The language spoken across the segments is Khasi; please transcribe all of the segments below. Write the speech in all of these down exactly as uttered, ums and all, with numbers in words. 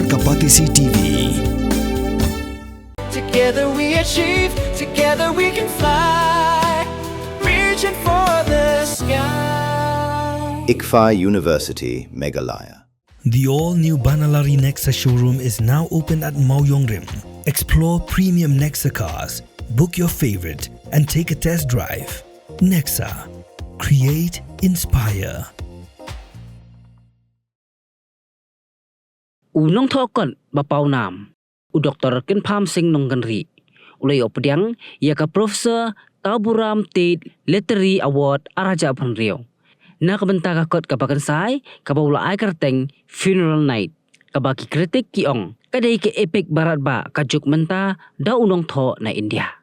Ka Batesi T V. Together we achieve, together we can fly. Reaching for the sky. ICFAI University, Meghalaya. The all-new Banalari Nexa showroom is now open at Mawjongrim. Explore premium Nexa cars, book your favorite, and take a test drive. Nexa. Create, inspire. U nongthoh kot ba pawnam, u Doktor Kynpham Sing Nongkynrih, u la ïoh pdiang ïa ka Professor Taburam Tait Literary Award ar hajar arphew hynriew na ka bynta ka kot kaba kynsai kaba u la ai kyrteng Funeral Night, kaba ki kritik ki ong ka dei ka epic ba radbah ka juk mynta da u nongthoh na India.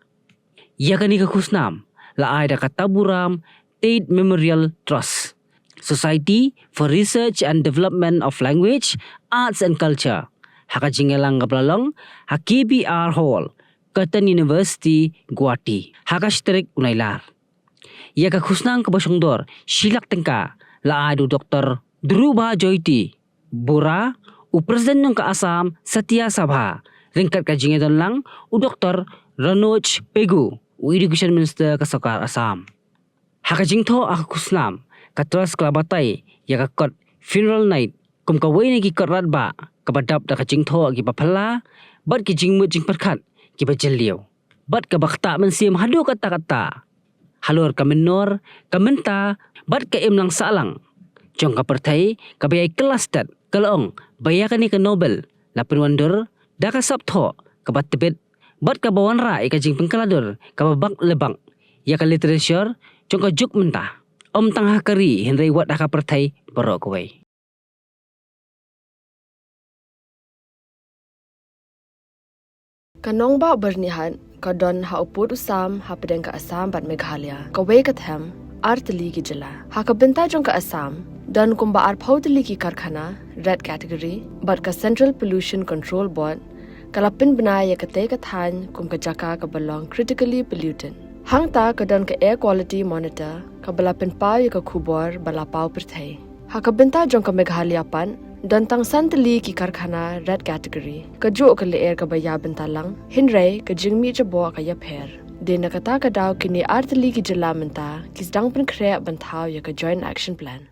Ïa kane ka khusnam la ai da ka Taburam Tait Memorial Trust, Society for Research and Development of Language, Arts and Culture, ha ka jingïalang kaba la long ha K B R Hall, Curtin University, Guwahati, ha ka shi tarik u Nailar. Ïa ka khusnam kaba shongdor shi lak tyngka la ai da u Doktor Dhruba Jyoti Borah, u President jong ka Assam Satya Sabha, ryngkat ka jingïadon lang u Doktor Ranoj Pegu, u Education Minister ka Sorkar Assam. Ha ka jingthoh ha ka khusnam, ka Trust ka la batai ïa ka kot Funeral Night kum kawei na ki kot radbah kaba dap da ka jingthoh kiba phylla bad ki jingmut jingpyrkhat kiba jylliew, bad kaba ktah mynsiem haduh katta katta halor ka mynnor, ka mynta bad ka imlang sahlang jong ka pyrthei kaba ïai kylla stet. Ka la ong ba ïa kane ka novel la pynwandur da ka sap thoh kaba tbit bad kaba wanrah ïa ka jingpynkylla dur kaba bak le bak ïa ka literature jong ka juk mynta, ym tang ha ka ri hynrei wat ha ka pyrthei baroh kawei. Ka nongbah Byrnihat ka don ha u pud u sam hapdeng ka Assam bad Meghalaya, kawei ka them ar tylli ki jylla. Ha ka bynta jong ka Assam, don kumba arphew tylli ki karkhana red category, bad ka Central Pollution Control Board ka la pynbna ïa katei ka thaiñ kum ka jaka kaba long critically polluted. Hangta ka don ka Air Quality Monitor kaba la pynpaw ïa ka khubor ba la paw pyrthei. Ha ka bynta jong ka Meghalaya pat, don tang san tylli ki karkhana red category. Kajuh ka lyer kaba ïa bynta lang, hynrei ka jingmih jaboh ka ïapher. Dei na kata ka daw kine ar tylli ki jylla mynta ki sdang pynkhreh ban thaw ïa ka Joint Action Plan.